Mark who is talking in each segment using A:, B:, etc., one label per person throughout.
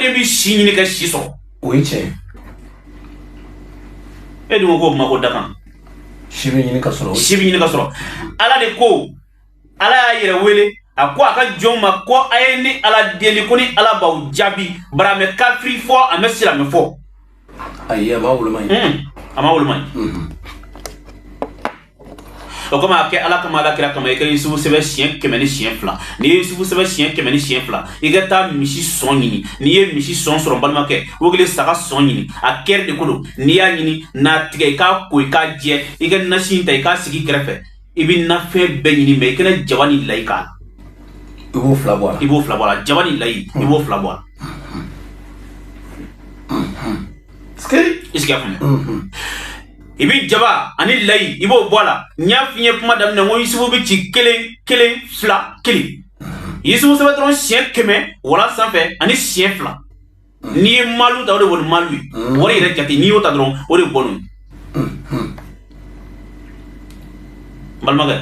A: Hadamaden bɛ si ɲini ka si sɔrɔ.
B: O ye tiɲɛ.
A: E dun ko k'o ma ko dakan.
B: Si bɛ ɲini ka sɔrɔ.
A: Si bɛ ɲini ka sɔrɔ. Ala de ko, Ala y'a yɛrɛ wele, a ko a ka jɔnw ma ko a ye ni Ala deli, ko ni Ala b'aw jaabi. Bari a mɛ kafiri fɔ, a mɛ silamɛ fɔ.
B: Ayi, a ma woloma ye.
A: A ma woloma ye. O kama, a kɛ Ala kama, Ala kira kama, i ka Yusufu sɛbɛn siɲɛ 100 ni siɲɛ 2. N'i ye Yusufu sɛbɛn siɲɛ 100 ni siɲɛ 2, i ka taa misi sɔn ɲini. N'i ye misi sɔn sɔrɔ, n balimakɛ, o kelen saga sɔn ɲini, a kɛri de ko don. N'i y'a ɲini n'a tigɛ, i k'a ko, i k'a jɛ, i ka nasi in ta, i k'a sigi kɛrɛfɛ. I bɛ nafɛn bɛɛ ɲini, mɛ i kana jaba ni layi k'a la.
B: I b'o fila bɔ a la.
A: I b'o fila bɔ a la, jaba ni layi, i b'o fila bɔ a la. Est-ce que y'a faamuya? I bɛ jaba ani layi, i b'o bɔ a la. N y'a f'i ye kuma daminɛ, n ko Yusufu bɛ ci 1 1 2 1. Yusufu sɛbɛn dɔrɔn siɲɛ 100 wala sanfɛ ani siɲɛ 2. N'i ye malu ta, o de bɔ ni malu ye. Wari yɛrɛ jate, n'i y'o ta dɔrɔn, o de bɔ n'o ye. N balimakɛ,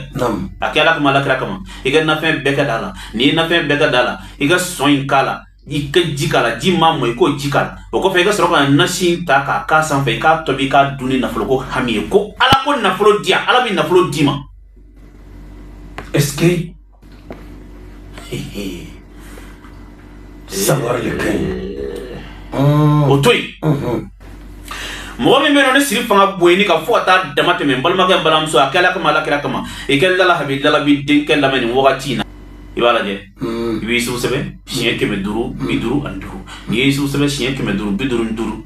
A: a kɛ Ala kama, Ala kira kama, i ka nafɛn bɛɛ ka da la. N'i ye nafɛn bɛɛ ka da la, i ka sɔn in k'a la, i ka ji k'a la, ji maa mɔ, i k'o ji k'a la. O kɔfɛ, i ka sɔrɔ ka nasi in ta k'a k'a sanfɛ, i k'a tobi, i k'a dun ni nafolo ko hami ye, ko Ala ko nafolo di yan, Ala bɛ nafolo d'i ma.
B: Est-ce que savoir le ka ɲi?
A: O to yen. Mɔgɔ min bɛ yen nɔ ni siri fanga bonyani ka fo ka taa dama tɛmɛ, n balimakɛ, n balimamuso, a kɛ Ala kama, Ala kira kama, i ka Lala Habi Lalabi denkɛ lamɛn nin wagati in na. I b'a lajɛ, i bɛ Yusufu sɛbɛn siɲɛ 555. N'i ye Yusufu sɛbɛn siɲɛ 555,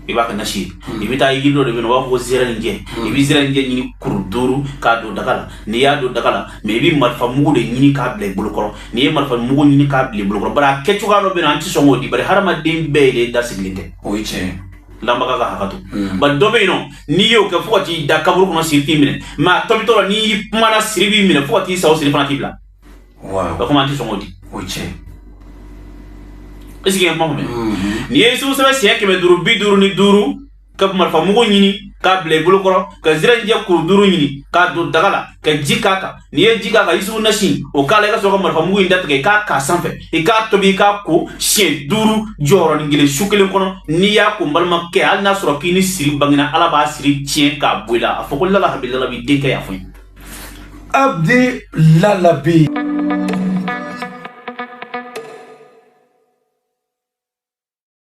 A: i b'a kɛ nasi ye. I bɛ taa yiri dɔ de bɛ yen nɔ, u b'a fɔ ko zɛrɛninjɛ. I bɛ zɛrɛninjɛ ɲini kuru 5 k'a don daga la. N'i y'a don daga la, mɛ i bɛ marifa mugu de ɲini k'a bila i bolokɔrɔ. N'i ye marifa mugu ɲini k'a bila i bolokɔrɔ, bari a kɛcogoya dɔ bɛ yen nɔ, an tɛ sɔn k'o di, bari hadamaden bɛɛ de da sigilen tɛ.
B: O ye tiɲɛ ye.
A: Lamɛnbaga ka hakɛ to. Bari dɔ bɛ yen nɔ, n'i y'o kɛ fo ka t'i da kaburu kɔnɔ, siri t'i minɛ. Mɛ a tɔbitɔ la, n'i kumana, siri b'i minɛ fo ka t'i sa, o siri fana t'i bila. O kama, an tɛ sɔn k'o di.
B: O ye tiɲɛ.
A: Est-ce que i ye kuma faamuya? N'i ye Yusufu sɛbɛn siɲɛ 555, ka marifa mugu ɲini k'a bila i bolo kɔrɔ, ka zɛrɛnjɛ kuru 5 ɲini k'a don daga la, ka ji k'a kan. N'i ye ji k'a kan, Yusufu nasi o k'a la, i ka sɔrɔ ka marifa mugu in datigɛ, i k'a k'a sanfɛ, i k'a tobi, i k'a ko siɲɛ 5 jɔyɔrɔnin kelen su kelen kɔnɔ. N'i y'a ko, n balimakɛ, hali n'a sɔrɔ k'i ni siri bangena, Ala b'a siri tiɲɛ k'a bɔ i la. A fɔ ko Lala Habi Lalabi denkɛ y'a fɔ n ye.
B: Abdi Lalabi.